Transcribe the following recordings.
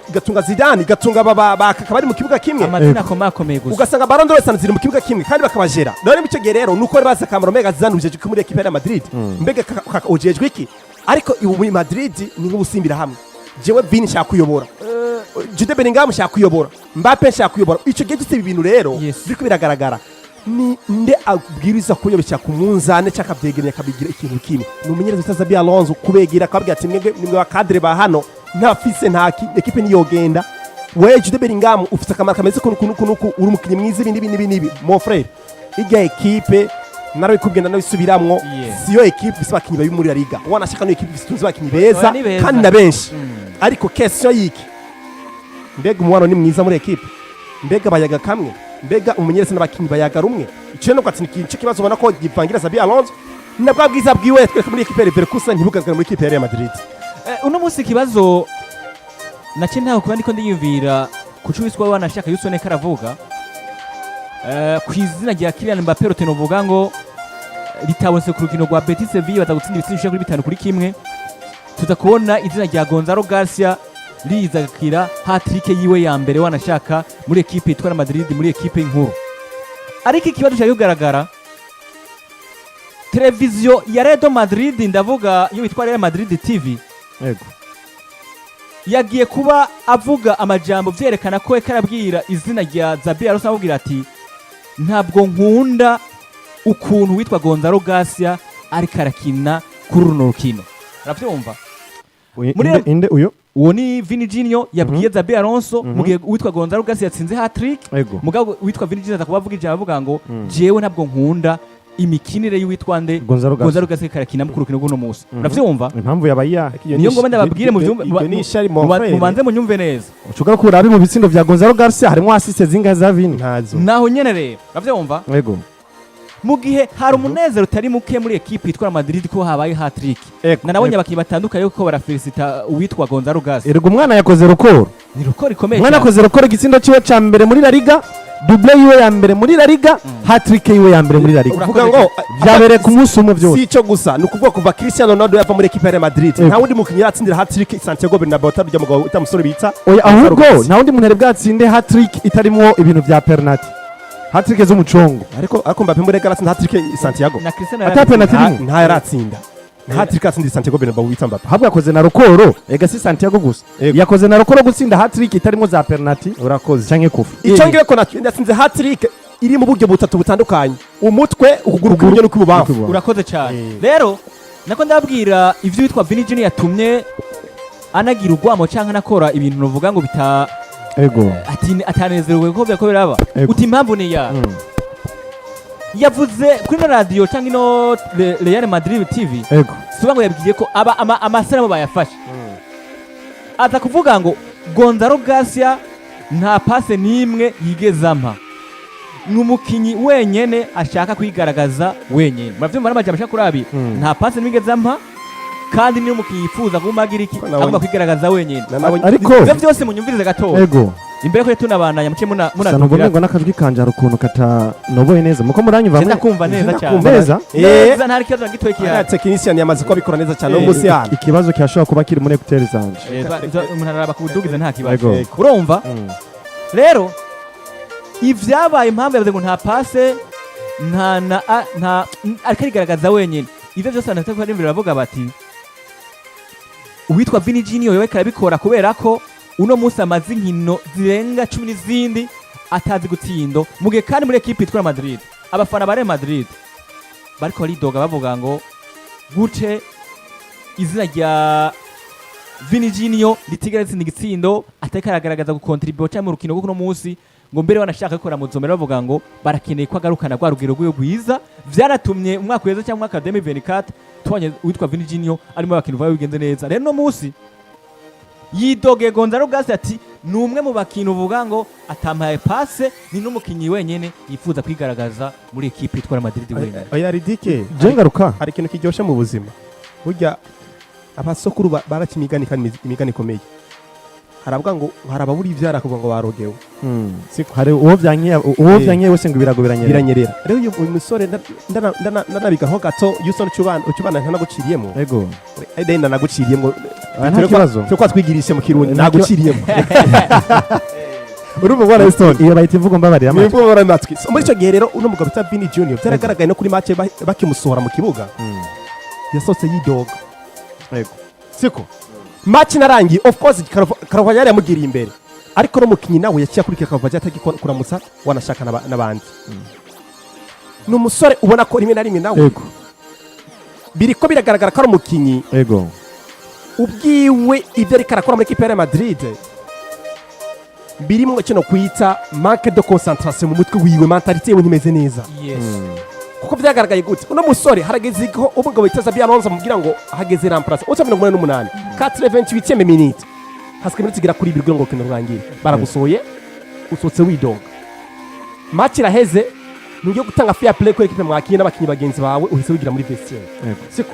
Igatunga Zidane, igatunga aba bari mu kibuga kimwe. Amazina akomakomeye gusa. Ugasanga Ballon d'Or ziri mu kibuga kimwe kandi bakabajera. None mu icyo gihe rero nuko bari bazi akamaro. Mbega Zidane ujejwe iki muri équipe ya Real Madrid? Mbega Kaka ujejwe iki? Ariko ubu muri Madrid ni nk'ubusimbira hamwe. Jewe Vini nshaka kuyobora, Jude Bellingham nshaka kuyobora, Mbappe nshaka kuyobora. Icyo gihe dufite ibi bintu rero biriko biragaragara. Ni nde abwiriza kuyobesha ku munzane cyangwa akabyegeranya akabigira ikintu kimwe? Ni umumenyereza witwa Xabi Alonso, kubegera akababwira ati: "Mwebwe nimwe ba cadre ba hano, ntafise ntaki équipe niyogenda. We Jude Bellingham ufite akamaro kameze kuno kuno kuno, uri umukinnyi mwiza, ibi n'ibi n'ibi n'ibi, mon frère." Irya équipe narabikubwiye, ndanabisubiramwo, siyo équipe ifise abakinyi babi muri La Liga. Wanashaka niyo équipe ifise tuzi abakinyi beza. Oya, ni beza. Kandi na benshi. Ariko question yiki: mbega umubano ni mwiza muri équipe? Mbega bayaga kamwe? Mbega umumenyereza n'abakinyi bayaga rumwe? Icyo no kwatsi ni kibazo ubona ko givangira Xabi Alonso na bwa bwiza bwiwe yatwereka muri équipe ya Leverkusen ntibugaragare muri équipe ya Real Madrid. Uno munsi ikibazo nacyo ntaho kuba ndiko ndiyumvira kuco wiswa wanashaka Yusone karavuga ku izina rya Kylian Mbappe ruteno vuga ngo ritabonetse ku rukino rwa Betis Sevilla, baza gutsinda ibitsindo bishika kuri 5-1. Tuza kubona izina rya Gonzalo Garcia riza gakira hat-trick yiwe ya mbere wanashaka muri équipe yitwa Real Madrid, muri équipe inkuru. Ariko ikibazo cyari kugaragara, televiziyo ya Real Madrid, ndavuga iyo witwa Real Madrid TV, yagiye kuba avuga amajambo vyerekana ko yariko arabwira izina rya Xabi Alonso, amubwira ati: "Ntabwo nkunda ukuntu witwa Gonzalo Garcia ariko arakina kuri runo rukino." Uravyumva? Inde uyo? Uwo ni Vini Junior yabwiye Xabi Alonso mu gihe witwa Gonzalo Garcia yatsinze hat-trick. Mugabo witwa Vini Junior aza kuba avuga ijambo avuga ngo: "Jewe ntabwo nkunda imikinire y'uwitwa nde?" Gonzalo Garcia. Gonzalo Garcia karakina ku rukino rw'uno munsi. Uravyumva? Impamvu yabaye iyahe? Niyo ngoma ndababwire mu vyumve. Ibyo ni ishari, mon frère. Mubanze munyumve neza. Ushobora kuraba mu bitsindo vya Gonzalo Garcia harimo assist zingahe za Vini? Ntazo. Naho nyene rero, uravyumva? Yego. Mu gihe hari umunezero utari muke muri équipe yitwa Madrid ko habaye hat-trick, nanabonye abakinnyi batandukanye ko barafelicita uwitwa Gonzalo Garcia. Erega umwana yakoze record. Ni record ikomeye Umwana cyane. yakoze record, igitsindo ciwe ca mbere muri La Liga, doublé yiwe ya mbere muri La Liga, hat-trick yiwe ya mbere muri La Liga. Kuvuga ngo Vyabereye ku munsi umwe vyose. Si icyo gusa, ni ukuvuga kuva Cristiano Ronaldo yava muri équipe ya Real Madrid, nta wundi mukinnyi yatsindira hat-trick Santiago Bernabeu atarujya mugabo utamusore bita Oya, Gonzalo ahubwo Garcia. nta wundi muntu yari bwatsinde hat-trick itarimwo ibintu vya penalty, hat-trick z'umucongo. Ariko Mbappe muri Real atsinda hat-trick Santiago. Na Cristiano. Ata penalty Nta rimwe. nta yaratsinda, nta hat-trick atsinda Santiago Bernabeu wita Mbappe. Ahubwo yakoze na record, ega si Santiago gusa. Yakoze na record gutsinda hat-trick itarimwo za penalty Urakoze. canke kufa. Icyo ngiye ko yatsinze hat-trick iri mu buryo butatu butandukanye: umutwe, ukuguru kw'iburyo n'ukw'ibubamfu. N'ukw'ibubamfu. Urakoze cyane. Rero nako ndababwira ivyo witwa Vini Junior yatumye anagira urwamo canke anakora ibintu novuga ngo bita ati atanezerewe ko byako biraba. Uti impamvu ni ya yavuze kuri ino radiyo cyangwa ino Real Madrid TV. Siba ngo yabwiye ko aba amasanamu bayafashe, aza kuvuga ngo Gonzalo Garcia nta passe n'imwe yigeze ampa, ni umukinyi wenyene ashaka kwigaragaza wenyene. Muravyumva n'amajambo ashaka kuri abiri. Nta passe n'imwe yigeze ampa, kandi ni umukinyi yifuza kuguma agira iki? Ko nabonye- Agomba kwigaragaza wenyene. Ariko Ivyo vyose munyumvirize gatoya imbere ko tunabandanya muce muna gusa numva munatubwira. umengo n'akajwi kanje hari ukuntu katanoboye neza, muko muranyumva Nje ndakumva neza cyane. Neza. Neza, nta kibazo na gitoya Ariya gihari. Technician yamaze kuba abikora neza cyane uno munsi hano. Ikibazo kirashobora kuba kiri muri écouteurs zanje. Umuntu araraba kubudugiza, nta kibazo. Urumva rero ivyabaye, impamvu yavuze ngo nta passe, nta na nta ariko arigaragaza wenyine, ivyo vyose abantu batari baravuga bati uwitwa Vini Junior yowe karabikora kubera ko uno munsi amaze inkino zirenga 10 n'izindi atazi gutsindo, mu gihe kandi muri équipe yitwa Madrid abafana ba Real Madrid bariko baridoga bavuga ngo gute izina rya Vini Junior ritigera ritsinda igitsindo, atariko aragaragaza gukontribuwa cyangwa mu rukino rwo kuno munsi, ngo mbere banashaka gukora muzomera bavuga ngo barakeneye ko agarukana rwa rugero rwiwe rwiza. Vyaratumye umwaka weza cyangwa umwaka wa 2024 tubonye uwitwa Vini Junior arimo abakintu vayo bigenze neza. Rero no munsi yidogeye Gonzalo Garcia ati ni umwe mu bakintu uvuga ngo atampaye passe, ni n'umukinyi wenyene yifuza kwigaragaza muri équipe yitwa Madrid wenyene. Oya Ridike. Je ngaruka. Hari ikintu kiryoshye mu buzima. Burya abasokuru baraca imigani, kandi imigani ikomeye. Haravuga ngo hari ababura ivyara kuvuga ngo barogewe. Siko. Hari uwo vyankiye, uwo vyankiye wese ngo ibirago biranyerera. Biranyerera. Rero uyu musore ndanabigaho gato, Houston, ucubana ucubana ntanaguciriyemo. Ego. Ede ndanaguciriyemo. Ah, nta kibazo. Cyo kwa twigirishe mu Kirundi. Nta Naguciriyemo, urumva bwana Houston? Iyo bayita imvugo mbabarira Ni amatwi. imvugo mbabarira amatwi. So, muri icyo gihe rero uno mugabo bita Vini Junior byaragaragaye no kuri match bakimusohora mu kibuga, yasohotse yidoga. Siko match narangiye, of course Carvajal yamugiriye imbere, ariko no mukinyi nawe yaciye akurikira Carvajal atagikora kuramutsa wanashaka n'abandi. Ni umusore ubona ko rimwe na rimwe nawe biriko biragaragara ko ari umukinyi ubwiwe ibyo ariko arakora muri ekipe ya Real Madrid birimo kino kwita manque de concentration mu mutwe wiwe, mentalité yiwe ntimeze neza. Kuko byagaragaye gute? Uno musore harageze ko umugabo wita Xabi Alonso amubwira ngo hageze remplace uca 88, 88e minute, hasigaye iminota igera kuri 2 kugira ngo urukino rurangire, baragusohoye, usohotse widoga, match iraheze, ntugiye gutanga fair play kuri ekipe mwakinye n'abakinyi bagenzi bawe, uhise wigira muri vestiaire. Siko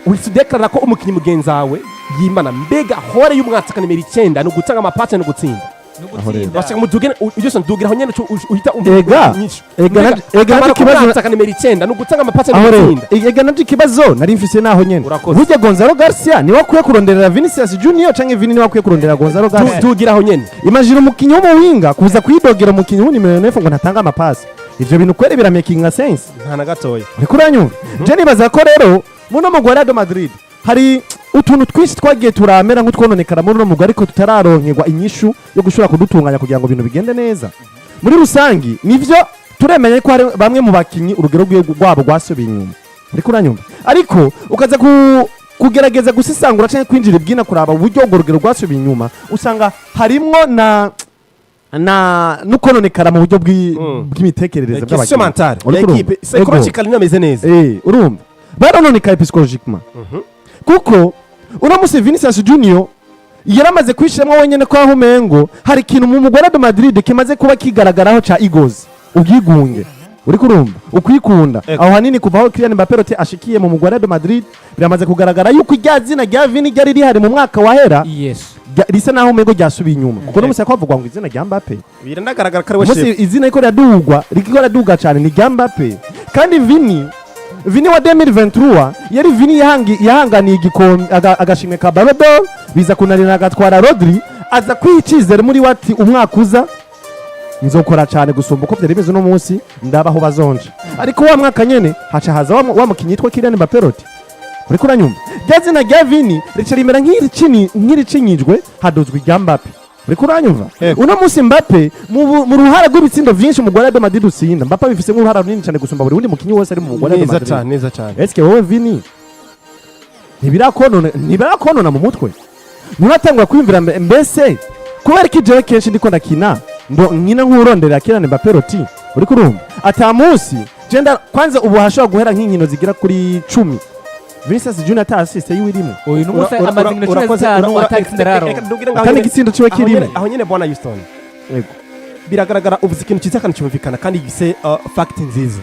uhise udeklarara ko umukinyi mugenzi wawe yimana. Mbega hore y'umwataka nimero 9 ni ugutanga amapasi no gutsinda? Aho rero. Bashaka muduge ujye ndugira aho nyene uhita Ega, ega ega akamaro navyo ikibazo k'umwataka nimero 9 ni ugutanga amapasi no Aho rero gutsinda. Ega navyo ikibazo nari mfise naho nyene. Urakoze. Burya Gonzalo Garcia niwe akwiye kuronderera Vinicius Junior canke Vini niwe akwiye kurondera Gonzalo Garcia? Tugira aho nyene. Imagine umukinyi w'umuwinga kuza kwidogera umukinyi w'unimero 9 ngo ntatanga amapasi. Ivyo bintu kwere biramakinga sense? Nta na gatoya. Uriko uranyumva? Je nibaza ko rero muno mugwi wa Real Madrid hari utuntu twinshi twagiye turamera nk'utwononekara muri uno mugwi, ariko tutararonkerwa inyishu yo gushobora kudutunganya kugira ngo ibintu bigende neza muri rusangi. Nivyo, turemenya ko hari bamwe mu bakinyi urugero rwabo rwasubiye inyuma, uriko uranyumva? Ariko ukaza kugerageza gusesangura cyangwa kwinjira ibwina kuraba uburyo urwo rugero rwasubiye inyuma, usanga harimwo na n'ukononekara mu buryo bw'imitekerereze Question bw'abakinyi. mentale. Uriko urumva? L'équipe psychologically ntameze neza. Urumva barononekaye psychologiquement, kuko uno musi Vinicius Junior yaramaze kwishiramo wenyene ko aho umengo hari ikintu mu mugwi wa Real Madrid kimaze kuba kigaragaraho ca egos, ubwigunge, uriko urumva, ukwikunda. Aho hanini kuva aho Kylian Mbappé rote ashikiye mu mugwi wa Real Madrid, biramaze kugaragara yuko irya zina rya Vini ryari rihari mu mwaka wahera risa naho umengo ryasubiye inyuma, kuko no musi havugwa ngo izina rya Mbappé. Biranagaragara ko ari we Umunsi chef. izina riko riradugwa, riko riraduga cyane ni rya Mbappé. Kandi Vini wa 2023 yari Vini yahanganiye igikombe, agashimwe ka Ballon d'Or, biza kunanira agatwara Rodri, aza kwicizere muri wati umwaka uza nzokora cyane gusumba uko byari bimeze uno munsi, ndabaho bazonje. Ariko wa mwaka nyene haca haza wa mukinyi yitwa Kylian Mbappé roti, uriko uranyumva? Rya zina rya Vini rica rimera nk'iricinyijwe, hadozwa irya Mbappé, uriko uranyumva? Yego. Uno munsi Mbappe mu ruhara rw'ibitsindo vyinshi mu Real Madrid utsinda, Mbappe abifise nk'uruhara runini cyane gusumba buri wundi mukinyi wese ari mu Real Neza Madrid. cyane, neza cyane. Eske wowe Vini ntibirakonona mu mutwe? Nturatangura kwiyumvira mbese kubera ko jewe kenshi ndiko ndakina ndo nkina nk'uronderera Kylian Mbappé roti, uriko urumva? Ata munsi je kwanza ubu hashobora guhera nk'inkino zigera kuri 10 Vinicius Junior ata assist yiwe irimo. Uyu ni umunsi amaze inkino 15 atagitsinda araronka. Atari igitsindo ciwe kirimo. Aho nyene, bwana Houston, Yego. biragaragara uvuze ikintu cyiza kandi cyumvikana kandi gifise fact nziza.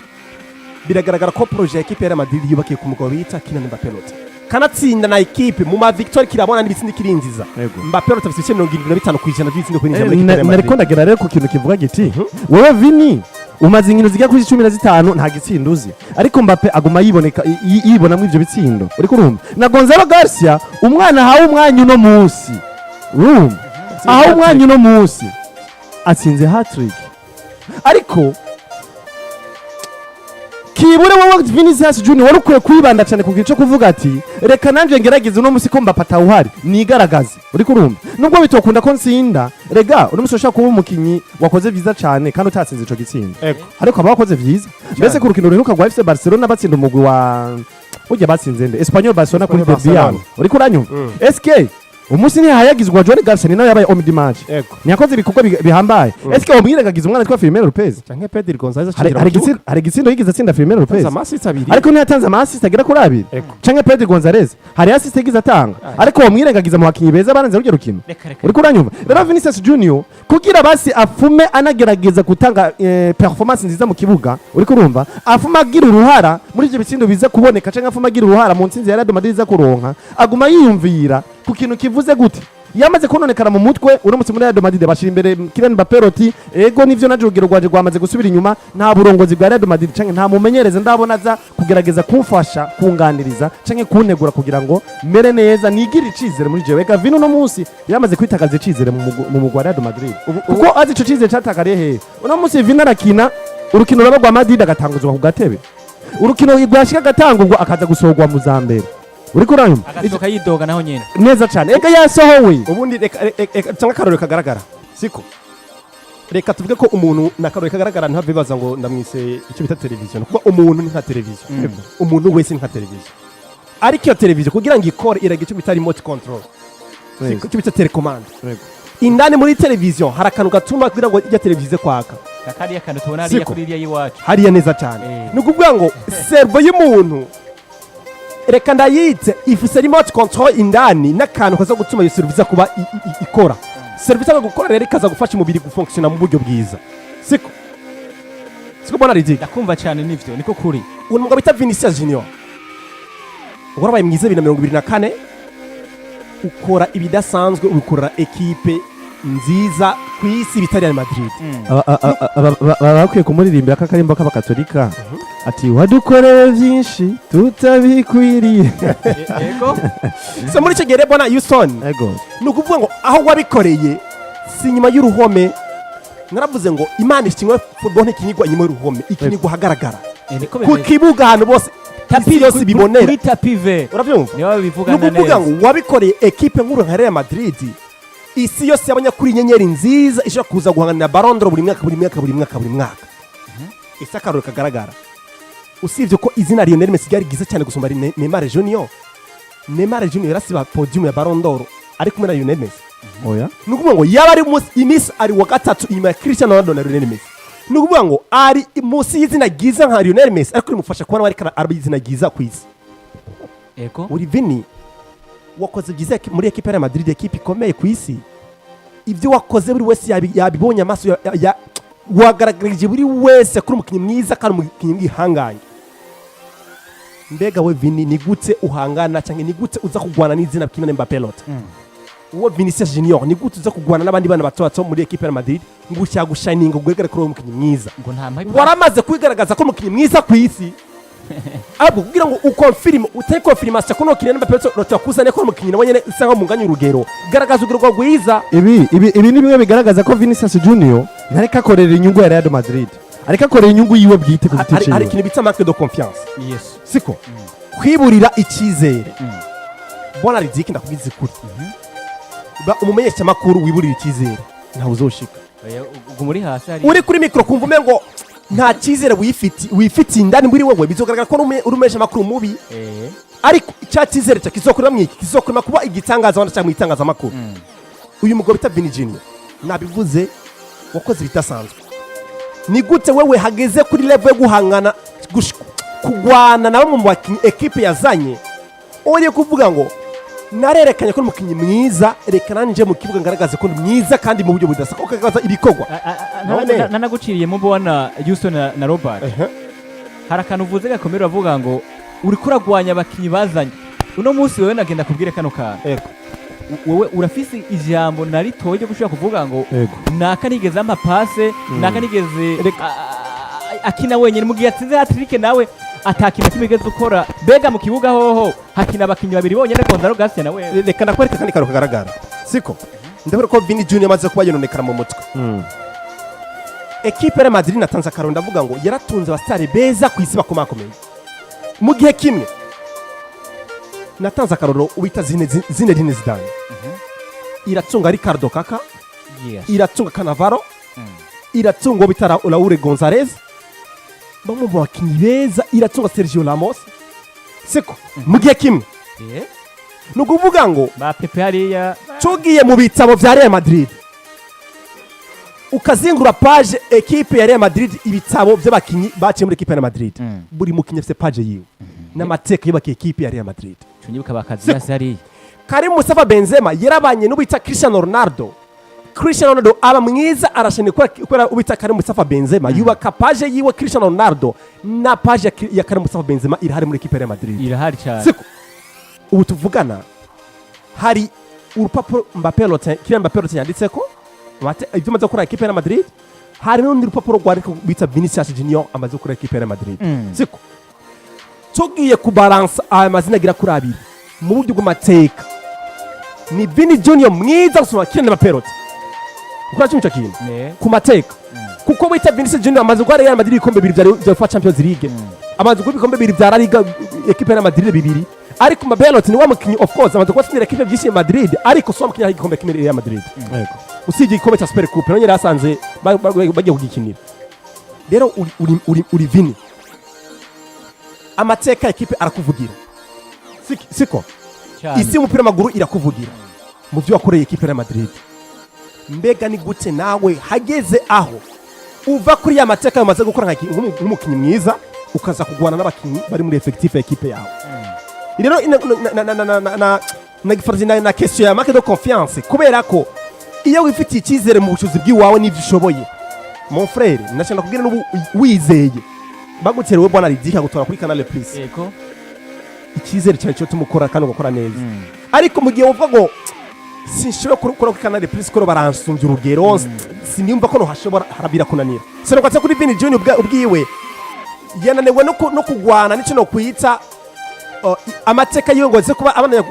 Biragaragara ko projet ya ekipe ya Real Madrid yubakiye ku mugabo bita Kylian Mbappé Lottin, kanatsinda na ekipe mu ma victoire kirabona n'ibitsindi kirinziza. Yego. Mbappé Lottin afite ibice 75% by'ibitsindi kwinjira muri ekipe ya Real Nariko Madrid. ndagera rero ku kintu kivuga giti: wowe Vini umaze inkino zigera kuri 15 nta gitsindo uzi, ariko Mbappe aguma yiboneka, yibonamwo ivyo bitsindo, uriko urumva? Na Gonzalo Garcia, umwana ahawe umwanya uno munsi, urumva, ahawe umwanya uno munsi atsinze hat-trick, ariko kibure wowe Vinicius Junior wari ukwiye kwibanda cyane ku kintu cyo kuvuga ati: "Reka nanjye ngerageze uno musi ko Mbappe atawuhari nigaragaze", uriko urumva? Nubwo bitokunda ko nsinda, rega uno musi ushobora kuba umukinyi wakoze vyiza cyane kandi utatsinze ico gitsindo. Ariko aba wakoze vyiza. Mbese ku rukino ruheruka rwa FC Barcelona batsinda umugwi wa burya batsinze nde? Espanyol Barcelona kuri Espanyol derby yabo, Barcelona. uriko uranyumva? SK umunsi ntihayagizwa Joan Garcia, ni nawe yabaye homme du match. Ntiyakoze ibikorwa bihambaye? Eske wamwirengagiza umwana witwa Firmino Lopez? Canke Pedri Gonzalez. Hari igitsindo yigeze atsinda Firmino Lopez? Ama assist abiri. Ariko ntiyatanze ama assist agera kuri abiri? Canke Pedri Gonzalez hari assist yigeze atanga? Ariko wamwirengagiza mu bakinyi beza baranze rurya rukino? Reka, reka. Uriko uranyumva? Rero Vinicius Junior kugira basi afume anagerageza gutanga performance nziza mu kibuga, uriko urumva, afume agira uruhara muri ivyo bitsindo biza kuboneka, canke afume agira uruhara mu ntsinzi ya Real Madrid iza kuronka, aguma yiyumvira ku kintu kivuze gute. Yamaze kononekara mu mutwe. Uramutse muri Real Madrid bashira imbere Kylian Mbappé roti ego nivyo, naje urugero rwanje rwamaze gusubira inyuma. Nta burongozi bwa Real Madrid canke nta mumenyereze ndabona aza kugerageza kumfasha, kunganiriza canke kuntegura kugira ngo mere neza, nigire icizere muri jewe. Ega Vini uno munsi yamaze kwitakaza icizere mu mugwi wa Real Madrid, kuko azi ico cizere catakariye hehe. Uno munsi Vini arakina urukino ruraba rwa Madrid agatanguzwa ku gatebe, urukino rwashika agatangurwa, akaza gusohorwa mu za mbere. Uriko uranyumva? Agasohoka yidoga naho nyene. Neza cane, ega yasohowe. Ubundi reka cyangwa akarorero kagaragara, siko? Reka tuvuge ko umuntu ni akarorero kagaragara, ntibaza ngo ndamwise icyo bita televiziyo, kuko umuntu ni nka televiziyo. Umuntu wese ni nka televiziyo, ariko iyo televiziyo kugira ngo ikore iragira icyo bita remote control, siko? Icyo bita télécommande. Indani muri televiziyo hari akantu gatuma kugira ngo ijya televiziyo ize kwaka. Kariya kantu tubona hariya Siko. kuri iriya y'iwacu. Hariya neza cyane. Ni ukuvuga ngo cerveau y'umuntu, reka ndayite, ifise remote control indani n'akantu kaza gutuma iyo cerveau iza kuba ikora. Cerveau iza gukora rero ikaza gufasha umubiri gufonctionna mu buryo bwiza, siko? Siko mbona rizika? Ndakumva cyane, nivyo, niko kuri. Uwo mugabo bita Vinicius Junior warabaye mwiza 2024, ukora ibidasanzwe, ubikorera ekipe nziza ku isi bita Real Madrid. Baba bakwiye kumuririmbira k'akarimbo k'abakatolika ati: "Wadukoreye byinshi tutabikwiriye." Yego. So muri icyo gihe rero, bona Houston, ego ni ukuvuga ngo aho wabikoreye si inyuma y'uruhome. Naravuze ngo Imana ishimwe, football ntikinigwa inyuma y'uruhome, ikinigwa ahagaragara, Niko ku bimeze. kibuga, ahantu bose, isi yose ibibonera. Kuri tapis vert. Urabyumva? Niba Ni babivugana ukuvuga neza. ngo wabikoreye ekipe nkuru nka Real Madrid, isi yose yabonye kuri inyenyeri nziza ishobora kuza guhanganira Ballon d'Or buri mwaka, buri mwaka, buri mwaka, buri mwaka. Ese akarorero kagaragara, usibye ko izina Lionel Messi ryari ryiza cyane gusumba Neymar Junior, Neymar Junior yarasiba podium ya Ballon d'Or ari kumwe na Lionel Messi? Oya. Ni ukuvuga ngo yaba ari munsi iminsi ari wa gatatu inyuma ya Cristiano Ronaldo na Lionel Messi. Ni ukuvuga ngo ari munsi y'izina ryiza nka Lionel Messi, ariko rimufasha kubona ariko araba izina ryiza ku isi. Uri Vini, wakoze byiza muri ekipe ya Real Madrid, ekipe ikomeye ku isi. Ibyo wakoze buri wese yabibonye amaso wagaragarije buri wese kuri umukinnyi mwiza kandi umukinnyi w'ihangange. Mbega we Vini, ni gute uhangana cyangwa ni gute uza kugwana n'izina Kylian Mbappé Lottin? Uwo Vinicius Junior, ni gute uza kugwana n'abandi bana bato bato muri ekipe ya Real Madrid ngo ushaka gushininga, ugaragare kuri uwo mukinnyi mwiza? Ngo nta mpayi. Waramaze kwigaragaza ko umukinnyi mwiza ku isi, ahubwo kugira ngo uconfirme, utari confirmation ko nokina Mbappé Lottin wakuzane ko umukinnyi nawe nyene isa nkaho munganya urugero, garagaza urugero rwiza. Ibi ni bimwe bigaragaza ko Vinicius Junior ntareka akorera inyungu ya Real Madrid, ariko akorera inyungu yiwe bwite ku giti Hari ciwe. ikintu bita manque de confiance. Siko? Kwiburira icyizere. Bona Riziki, ndakubwiza ukuri, ba umumenyeshamakuru wiburira icyizere ntawe uzoshika. Oya, uguma uri hasi hariya. Uri kuri mikoro kumva umengo nta cyizere wifitiye indani muri wowe, bizogaragara ko uri umumenyeshamakuru mubi. Ariko icya cyizere cya kizokurira mwiki kizokurira kuba igitangaza wenda cyangwa mu itangazamakuru. Uyu mugabo bita Vini Junior, nabivuze, wakoze ibidasanzwe. Ni gute wewe hageze kuri level yo guhangana, kugwana na bamwe mu bakinnyi ekipe yazanye, uriye kuvuga ngo narerekanye ko ndi umukinnyi mwiza, reka nanjye mu kibuga ngaragaze ko ndi mwiza kandi mu buryo budasa, ukagaragaza ibikorwa? Nanaguciriyemo mbona Houston na Robert, hari akantu uvuze gakomeye, uravuga ngo uriko uragwanya abakinnyi bazanye uno munsi. Wewe nagenda kubwire kano kantu. Wewe urafise ijambo na ritoya ryo gushobora kuvuga ngo naka nigeze ampa passe, naka nigeze akina wenyine mu gihe yatsinze hat-trick, nawe atakintu kimwe igeze ukora. Mbega mu kibuga hoho hakina abakinnyi babiri bonyene, Gonzalo Garcia na wewe? Reka ndakwereka akandi kantu kagaragara, siko? Ndabona ko Vini Junior amaze kuba yononekara mu mutwe. Ekipe ya Madrid, natanze akarorero, ndavuga ngo yaratunze abasitari beza ku isi bakomakomeye mu gihe kimwe. Natanze akarorero wita Zinedine Zidane, iratunga Ricardo Kaka, iratunga Cannavaro, iratunga uwo bita Raúl Gonzalez, bamwe mu bakinnyi beza, iratunga Sergio Ramos, siko? Mu gihe kimwe. Ni ukuvuga ngo ba Pepe hariya. Tugiye mu bitabo vya Real Madrid, ukazingura page ekipe ya Real Madrid, ibitabo by'abakinyi baciye muri ekipe ya Real Madrid, buri mukinyi afite page yiwe n'amateka yubakiye ekipe ya Real Madrid. Cunyibuka bakazi hariya. Karim Mustafa Benzema yarabanye n'uwita Cristiano Ronaldo. Cristiano Ronaldo aba mwiza, arashimye kubera uwita Karim Mustafa Benzema. Yubaka page yiwe Cristiano Ronaldo, na page ya Karim Mustafa Benzema irahari muri ekipe ya Real Madrid. Irahari cyane. Siko? Ubu tuvugana hari Urupapuro Mbappé Lottin, Kylian Mbappé Lottin yanditseko ibyo amaze gukora ekipe ya Madrid, hari n'urundi rupapuro rwandiko bita Vinicius Junior amaze gukora ekipe ya Madrid. Siko tugiye kubalansa aya mazina agera kuri abiri mu buryo bw'amateka, ni Vini Junior mwiza gusoma Kylian Mbappé Lottin. Ukora kimwe, icyo kintu ku mateka, kuko wita Vinicius Junior amaze guha Real Madrid ibikombe bibiri bya UEFA Champions League, amaze guha ibikombe bibiri bya La Liga ekipe ya Madrid bibiri. Ariko Mbappé Lottin ni wa mukinyi, of course amaze kubatsindira ekipe byinshi ya Madrid, ariko si wa mukinyi aha igikombe kimwe Real Madrid, usibye igikombe cya Super Coupe nonyine yasanze bagiye kugikinira. Rero uri Vini, amateka ya ekipe arakuvugira. Siko isi y'umupira w'amaguru irakuvugira mu byo wakoreye ekipe ya Madrid. Mbega ni gute nawe hageze aho uva kuri ya mateka umaze gukora nk'umukinnyi mwiza, ukaza kugwana n'abakinnyi bari muri effectif ya ekipe yawe? Rero na na question ya manque de confiance, kubera ko iyo wifitiye icyizere mu bushobozi bw'iwawe n'ibyo ushoboye, mon frère, ndashaka kubwira n'ubu wizeye baguterewe bwana Ridika gutora kuri Canal Plus, icyizere cyawe cyo tumukora kandi ugakora neza. Ariko mu gihe uvuga ngo sinshobora gukora kuri Canal Plus ko baransumbya urugero, siniyumva ko nohashobora, harabira kunanira. Sinokatse kuri Vini Junior ubwiwe yananiwe no kugwana n'icyo no kwita amateka yiwe, ngo aze kuba abana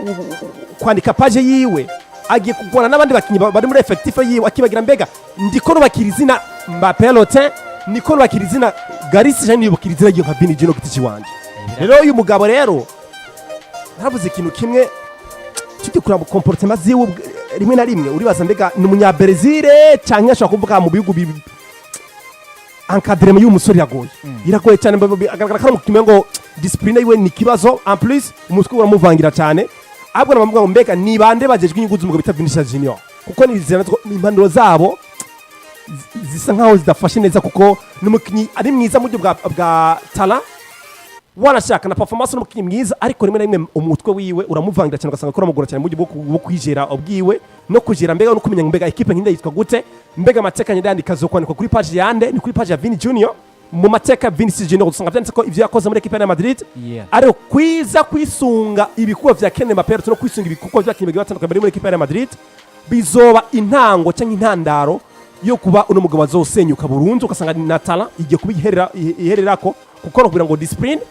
kwandika page yiwe, agiye kugwana n'abandi bakinyi bari muri effectif yiwe, akibagira mbega ndiko nubakira izina Mbappé Lottin, niko nubakira izina Garisi, cyangwa niyubakira izina ryiwe nka Vini Junior ku giti ciwanje? Rero uyu mugabo rero naravuze ikintu kimwe, tujye kuraba comportement ziwe rimwe na rimwe uribaza mbega ni umunyabrezil cyangwa ashobora kuvuga mu bihugu encadrement y'uyu musore iragoye, iragoye cyane. Agaragara ko ari umukinnyi ngo discipline yiwe ni ikibazo, en plus umutwe uramuvangira cyane. Ahubwo nabavuga ngo mbega ni bande bajejwe inyungu z'umugabo bita Vinicius Junior? Kuko ni impanuro zabo zisa nkaho zidafashe neza, kuko ni umukinnyi ari mwiza mu buryo bwa talent, wanashaka na performance, n'umukinnyi mwiza, ariko rimwe na rimwe umutwe wiwe uramuvangira cyane, ugasanga ko uramugora cyane mu buryo bwo kwijera ubwiwe no kujera mbega no kumenya ngo mbega ekipe nk'inda yitwa gute, mbega amateka nyine yandika zo kwandikwa kuri page yande? Ni kuri page ya Vini Junior? Mu mateka ya Vinicius Junior usanga vyanditse ko ivyo yakoze muri ekipe ya Madrid ariko kwiza kwisunga ibikorwa vya Kylian Mbappé no kwisunga ibikorwa vya bagiye batandukanye bari muri ekipe ya Madrid, bizoba intango cyangwa intandaro yo kuba uno mugabo azosenyuka burundu, ugasanga na talent igiye kuba ihererako, kuko no kugira ngo discipline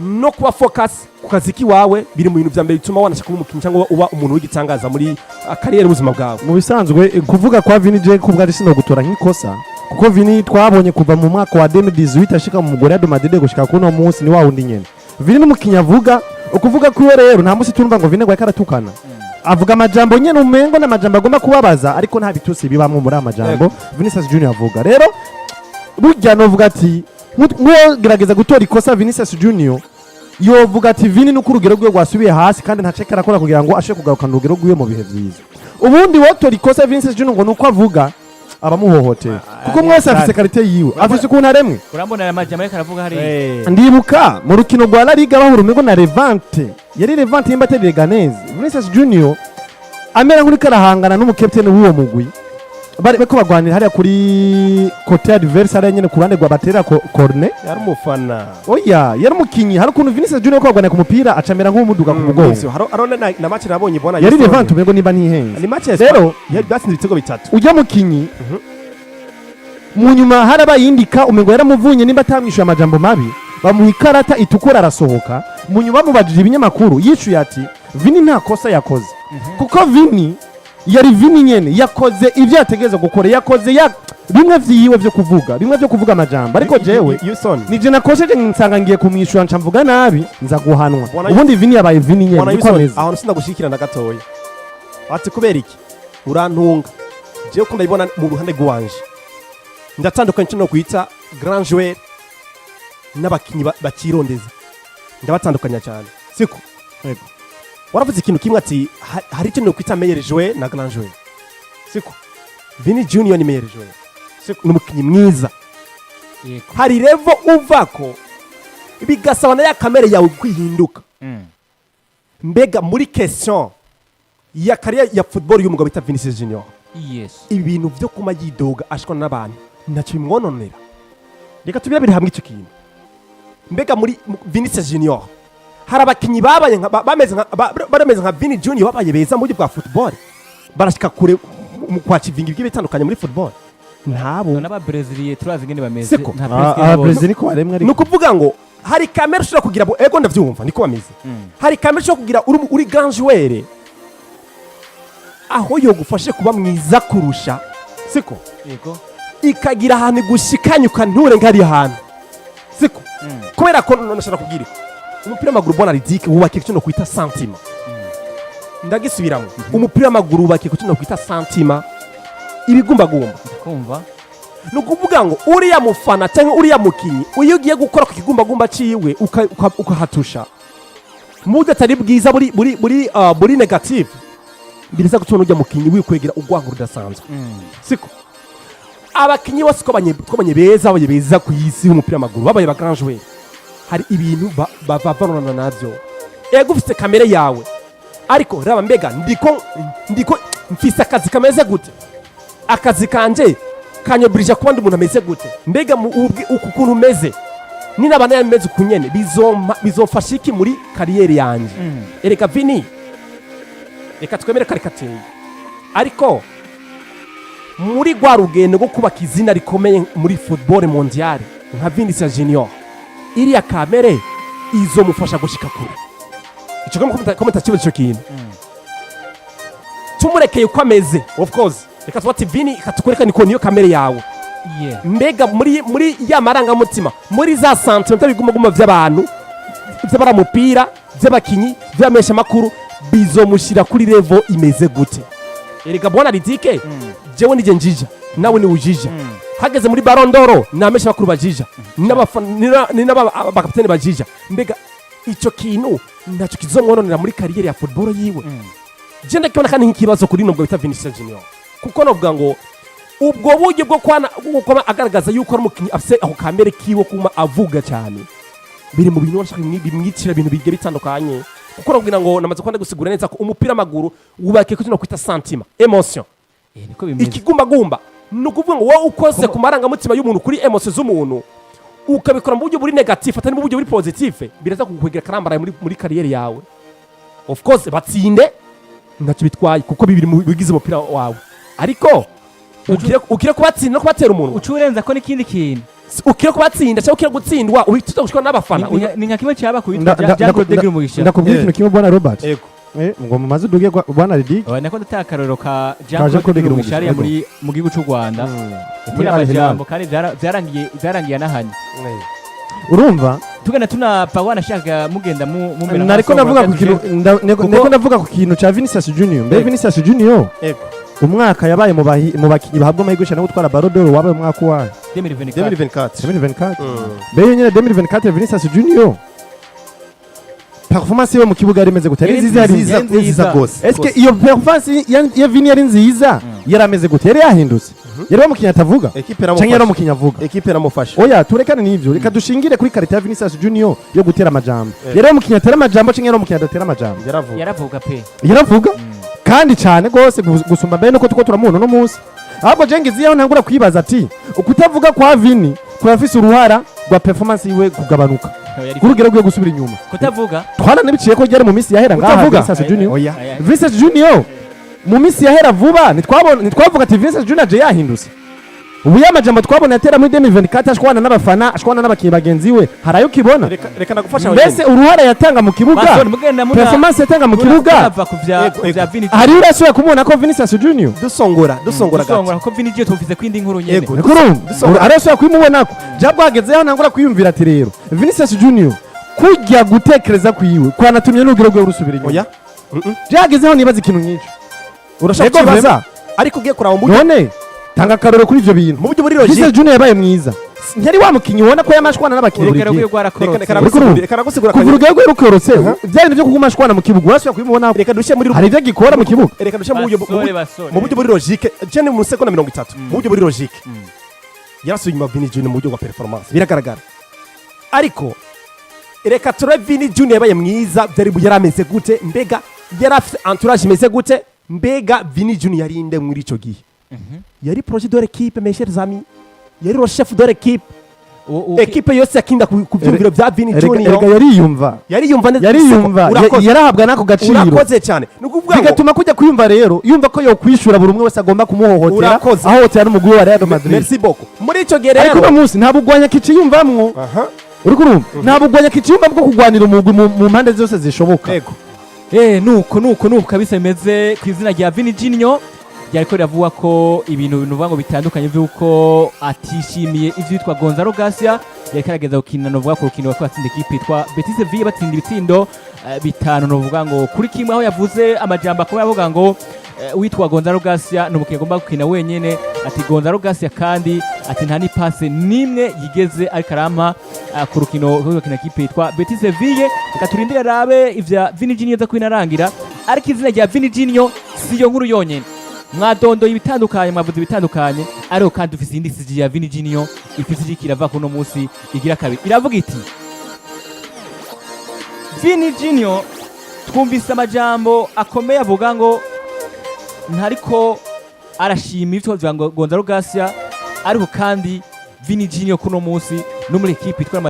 no kuba focus ku kazi kiwawe biri mu bintu vya mbere bituma wanashaka kuba umukinnyi cyangwa uba umuntu w'igitangaza muri carrière y'ubuzima bwawe. Mu bisanzwe kuvuga kwa Vini je kubwa sino gutora nk'ikosa, kuko Vini twabonye kuva mu mwaka wa 2018 ashika mu mugore ya Madrid gushika kuno munsi ni wa wundi nyene. Vini n'umukinnyi avuga ukuvuga kwiwe. Rero nta musi turumva ngo Vini ngo yariko aratukana. Avuga amajambo nyene umengo n'amajambo agomba kubabaza, ariko nta bitusi bibamwo muri amajambo Vinicius Junior avuga. Rero burya novuga ati nk'uwo gerageza gutora ikosa Vinicius Junior, yovuga ati Vini nuko urugero rwiwe rwasubiye hasi kandi ntaceka arakora kugira ngo ashobore kugarukana urugero rwiwe mu bihe vyiza. Ubundi wotora ikosa Vinicius Junior ngo nuko avuga, abamuhohotera, kuko mwese afise qualité yiwe, afise ukuntu aremwe. Urambona aya majambo ariko aravuga hariya. Ndibuka mu rukino rwa La Liga bahura umengo na Levante, yari Levante yimba atari Leganés, Vinicius Junior amera nk'uriko arahangana n'umukapiteni w'uwo mugwi, bari bariko bagwanira hariya kuri côté adverse, hariya nyene ku ruhande rwa batera corner. Yari umufana. Oya, yari umukinyi. Hari ukuntu Vinicius Junior ko bagwanira ku mupira acamera nk'umuduga ku mugongo. Nivyo, haro na match nabonye bona Yari Levante umengo nimba ntihenze. Ni match ya Rero yari batsinze ibitego bitatu. Ujya mukinyi mu nyuma harabaye iyindi, umengo yaramuvunye nimba atamwishuye amajambo mabi, bamuha ikarata itukura arasohoka. Mu nyuma bamubajije ibinyamakuru, yishuye ati Vini nta kosa yakoze, kuko Vini yari Vini nyene, yakoze ibyo yategerezwa gukora, yakoze ya bimwe vyiwe vyo kuvuga, bimwe vyo kuvuga amajambo, ariko jewe Houston nije nakosheje nsanga ngiye kumwishyura nca mvuga nabi nza guhanwa. Bwana Ubundi Vini yabaye Vini nyene, Bwana niko Houston, ameze. Ahantu sindagushikira na gatoya. Ati kubera iki? Urantunga, jewe ko ndabibona mu ruhande rwanje, ndatandukanye cyo no kwita grand joueur n'abakinyi bakirondeza, ndabatandukanya cyane, siko? Yego. Waravuze ikintu kimwe ati hari icyo no kwita meilleur joueur na grand joueur, siko? Vini Junior ni meilleur joueur, siko? Ni umukinyi mwiza. Hari level uvako bigasaba na ya kamere yawe kwihinduka. Mbega muri question ya carrière ya football y'umugabo bita Vinicius Junior, ibintu byo kuma yidoga ashwana n'abantu ntacyo bimwononera? Reka tubirabire hamwe icyo kintu. Mbega muri Vinicius Junior Hari abakinyi babaye bameze nka bameze nka Vini Junior, babaye beza mu buryo bwa football, barashika kure mu kwachivinga ibigiye bitandukanye muri football? Ntabo. N'ababreziliye turazi ingene bameze. Siko. Nta Ah, Brezil ah, nabonye. Brazil niko baremwe Ni ariko. ukuvuga ngo hari kamere ushobora kugira ego, ndavyumva, niko bameze. Hari kamere ushobora kugira uri grand joueur, aho yogufashe kuba mwiza kurusha, siko? Yego. Ikagira ahantu igushikanyuka, nturenga hariya hantu, siko? Kubera ko none nashaka kubwira iki? Umupira w'amaguru, bona ridike, wubakiye ku kintu kwita sentiment. Ndagisubiramo: umupira w'amaguru wubakiye ku kintu kwita sentiment, ibigumbagumba. Kumva. Ni ukuvuga ngo uriya mufana cyangwa uriya mukinyi, iyo ugiye gukora ku kigumbagumba ciwe ukahatusha mu buryo atari bwiza, buri négative, biriza gutuma ujya mukinyi wikwegera urwango rudasanzwe, siko? Abakinyi bose twabanye beza, babaye beza ku isi y'umupira w'amaguru, babaye ba grand joueur, hari ibintu bavanana navyo. Ego, ufite kamere yawe, ariko raba, mbega ndiko mfise akazi kameze gute? Akazi kanje kanyoburije kuba ndi umuntu ameze gute? Mbega uku kuntu umeze, ninaba nayo meze uku nyene, bizomfasha iki muri carrière yanje? Erega Vini, reka twemere kare kateye, ariko muri rwa rugendo rwo kubaka izina rikomeye muri football mondiale nka Vinicius Junior, iriya kamere izomufasha gushika kure. Ico ko mutakibazo, ico kintu tumurekeye uko ameze, of course, reka tuba ati Vini katukwereka niko niyo kamere yawe. Mbega muri ya marangamutima, muri za sentiments by'ibigumaguma by'abantu, by'abaramupira, by'abakinyi, by'abameshamakuru, bizomushyira kuri level imeze gute? Erega bwana Ridike, jewe nije njija, nawe ni ujija. Hageze muri Ballon d'Or, ni abameshamakuru bajija, ni n'abakapiteni bajija. Mbega ico kintu ntacyo kizomwononera muri carrière ya football yiwe? Je ndakibona kandi nk'ikibazo kuri nubwo bita Vinicius Junior, kuko novuga ngo ubwo buryo bwo kwana bwo kuba agaragaza yuko ari umukinnyi afise ako kamere kiwe kuma avuga cyane, biri mu bintu bashaka bimwicira ibintu bigiye bitandukanye, kuko nakugira ngo namaze kuba ndagusigura neza ko umupira w'amaguru wubakiye ku kintu kwita sentiment, émotion. Niko bimeze. Ikigumbagumba ni ukuvuga ngo wowe ukoze ku marangamutima y'umuntu, kuri émotion z'umuntu, ukabikora mu buryo buri négatif, atari mu buryo buri positif, biraza kukwegera karambaraye muri carrière yawe. Of course, batsinde ntacyo bitwaye, kuko bibiri mu bigize umupira wawe, ariko ukire kubatsinda no kubatera umunwa. Uca urenza ko n'ikindi kintu. Ukire kubatsinda cyangwa ukire gutsindwa, uhita gushikwa n'abafana. Ni nka kimwe cyaba ku witwa Jean Claude Girumugisha. Ndakubwira ikintu kimwe, bwana Robert. Yego. Ngo mumaze uduge bwana Ridike. Oya, nako ndatanga akarorero ka Ka Jean Jean Claude Claude Girumugisha hariya Girumugisha, muri mu gihugu cy'u Rwanda. Muri Yatera Al Hilal. amajambo kandi vyarangiye anahanye. Urumva. Tugenda tunapfa, wanashaka mugenda mumera Nariko nk'abasongo ndavuga ku tuje- kintu nariko ndavuga ku kintu ca Vinicius Junior. Mbe Vinicius Junior, Yego. umwaka yabaye mu bakinyi bahabwa amahirwe cyane yo gutwara Ballon d'Or wabaye umwaka wayo? 2024. 2024. 2024. Mbe nyene 2024, Vinicius Junior performance yiwe mu kibuga yari imeze gute? Yari nziza, yari nziza, nziza? Nziza gose. Eske iyo performance ya Vini yari nziza, yari ameze gute? Yari yahindutse? Yari umukinyi atavuga Ekipe canke yari iramufasha. umukinyi avuga? Ekipe iramufasha. Oya, turekane n'ivyo, reka dushingire kuri qualité ya Vinicius Junior yo gutera amajambo. Yari umukinyi atera amajambo canke yari umukinyi adatera amajambo? Yaravuga. Yaravuga pe. Yaravuga kandi cyane rwose, gusumba mbere nuko tuko turamubona uno munsi. Ahubwo je ngize iyo ntangura kwibaza ati ukutavuga kwa Vini kurafise uruhara rwa performance yiwe kugabanuka kurugero rwiwe gusubira inyuma. Kutavuga. Twaranabiciye ko ryari mu minsi yahera ngaha. Kutavuga? Vinicius Junior. Oya. Aya- Vinicius Junior mu minsi yahera vuba, ntitwabona, ntitwavuga ati Vinicius Junior aje yahindutse ubu? Ya majambo twabona yatera muri 2024, ashwana n'abafana, ashwana n'abakinnyi bagenzi we, hari ayo ukibona? Reka ndagufasha. Mbese uruhara yatanga mu kibuga, Basoni, mugenda performance yatanga mu kibuga, munava ku vya Yego, ku vya Vini. hari urasubira kumubona ko Vinicius Junior? Dusongora dusongora gato. Kuko Vini Junior tumvise ko indi nkuru nyene. Yego. Niko urumva. Dusongora. Arasubira kubimubonako jabwo hagezeho ntangura kwiyumvira ati rero Vinicius Junior kujya gutekereza kwiwe kwanatumye n'urugero rwe rusubira inyuma. Oya. Byagezeho nibaza ikintu nk'icyo. Urashaka Yego, kukibaza, vraiment. ariko ugiye kuraba mu buryo None tanga akarorero kuri ivyo bintu. mu buryo buri Vinicius logique. Junior yabaye mwiza, ntiyari wa mukinyi ubona ko yamashwana n'abakinyi buri Urugero gihe. rwiwe rwarakorotse. Reka Uriko urumva? reka nagusigura. Kuva urugero rwe rukorotse, bya bintu byo kuguma ashwana mu kibuga urasubira kubimubona? Reka dushyire muri Hari ibyo agikora mu kibuga? Reka dushyire mu buryo Basore, basore. mu buryo buri logique, je mu seconde 30, mu buryo buri logique, yarasubiye inyuma Vini Junior mu buryo bwa performance, biragaragara. Ariko reka turabe Vini Junior yabaye mwiza byari yari ameze gute? Mbega yari afite entourage imeze gute? Mbega Vini Junior yari inde muri ico gihe? Yari projet de l'équipe, mes chers amis, yari le chef de l'équipe. Ekipe yose yakinda ku vyumviro vya Vini Erega Junior. Yariyumva. Yariyumva neza. Yariyumva. Urakoze. Yarahabwa n'ako gaciro. Urakoze cyane. Ni ukuvuga ngo Bigatuma kujya kwiyumva rero, yumva ko yokwishura buri umwe wese agomba kumuhohotera, Urakoze. ahohotera n'umugwi wa Real Madrid. Merci beaucoup. Muri ico gihe Ariko rero uno munsi nta bugwanya kiciyumvamwo. Uriko urumva, nta bugwanya kiciyumva bwo kurwanira umugwi mu mpande zose zishoboka. Yego. Nuko kabisa bimeze ku izina rya Vini Junior. Ryariko riravuga ko ibintu binuvuga ngo bitandukanye vy'uko atishimiye ivyitwa Gonzalo Garcia yariko arageza gukina, novuga ku rukino bariko batsinda ikipe yitwa Betis Sevilla, batsinda ibitsindo 5 novuga ngo kuri 1, aho yavuze amajambo akomeye avuga ngo witwa Gonzalo Garcia ni umukinnyi agomba gukina wenyene. Ati Gonzalo Garcia kandi ati nta n'ipase nimwe yigeze ariko arampa ku rukino rwo gukina ikipe yitwa Betis Sevilla. Reka turindire rabe ivya Vini Junior za kwinarangira. Ariko izina rya Vini Junior siyo nkuru yonyene. Mwadondoye ibitandukanye, mwavuze ibitandukanye, ariko kandi dufise iyindi siji ya Vini Junior ifise iriko irava kuno munsi igira kabiri, iravuga iti Vini Junior, twumvise amajambo akomeye avuga ngo ntariko arashima ibyo vya Gonzalo Garcia, ariko kandi Vini Junior kuno munsi no muri ekipe itwara